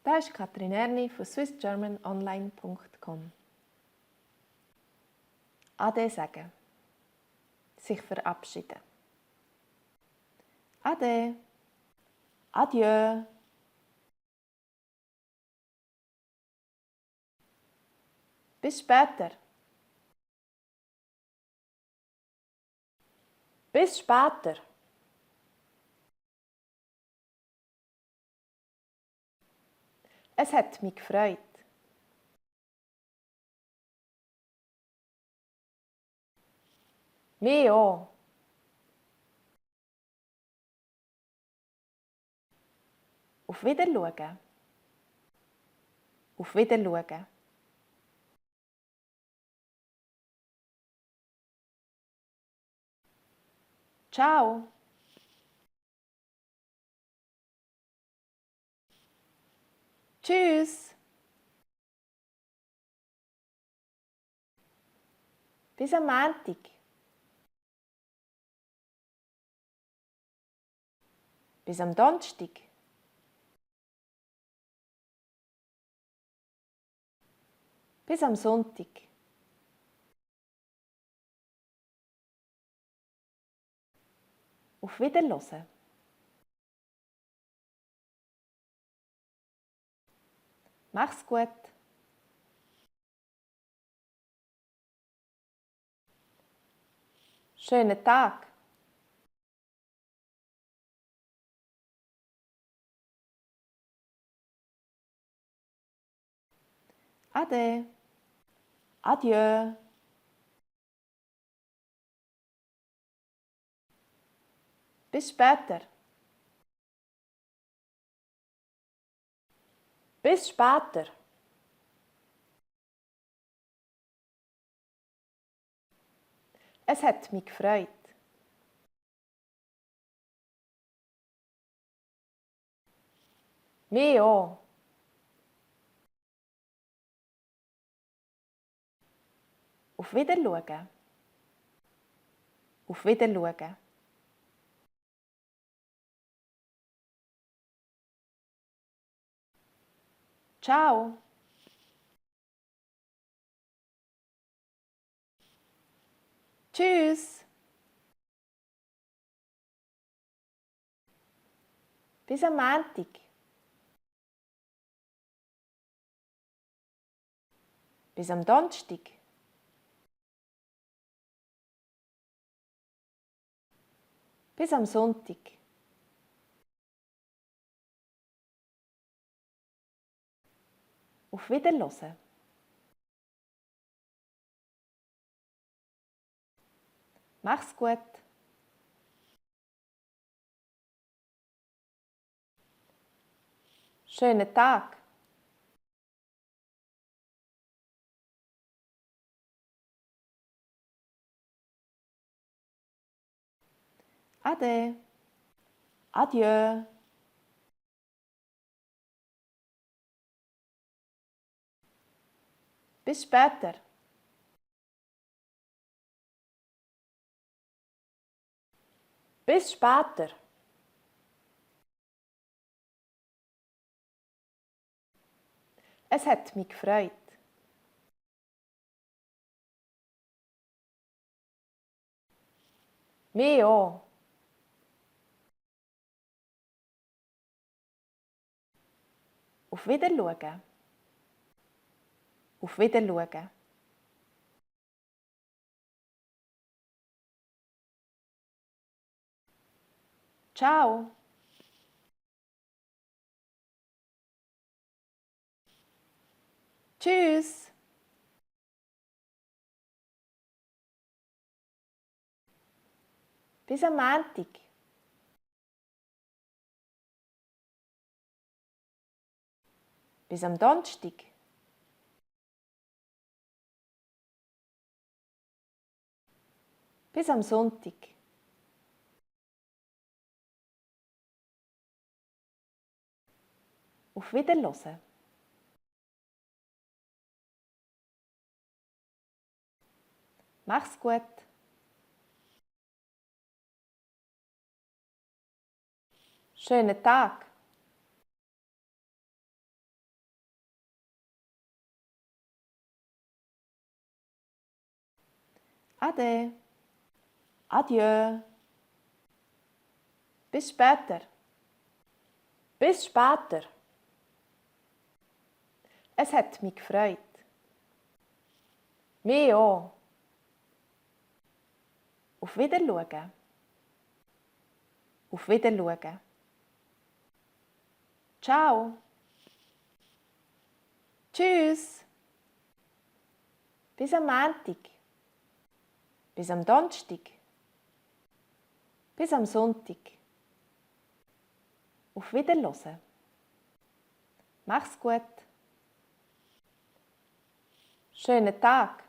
Da ist Katrin Erni von swissgermanonline.com. Ade sagen. Sich verabschieden. Ade. Adieu. Bis später. Bis später. Es hat mich gefreut. Mich auch. Auf Wiedersehen. Auf Wiedersehen. Ciao. Tschüss. Bis am Montag. Bis am Donnerstag. Bis am Sonntag. Auf Wiederhören. Mach's gut. Schönen Tag. Ade. Adieu. Bis später. Bis später. Es hat mich gefreut. Mich auch. Auf Wiedersehen. Auf Wiedersehen. Ciao. Tschüss. Bis am Montag. Bis am Donnerstag. Bis am Sonntag. Auf Wiederhören. Mach's gut. Schönen Tag. Ade. Adieu. Bis später. Bis später. Es hat mich gefreut. Mich auch. Auf Wiedersehen. Auf Wiedersehen. Ciao. Tschüss. Bis am Montag. Bis am Donnerstag. Bis am Sonntag. Auf Wiederhören. Mach's gut. Schönen Tag. Ade. Adieu. Bis später. Bis später. Es hat mich gefreut. Mich auch. Auf Wiedersehen. Auf Wiedersehen. Ciao. Tschüss. Bis am Montag. Bis am Donnerstag. Bis am Sonntag. Auf Wiedersehen. Mach's gut. Schönen Tag.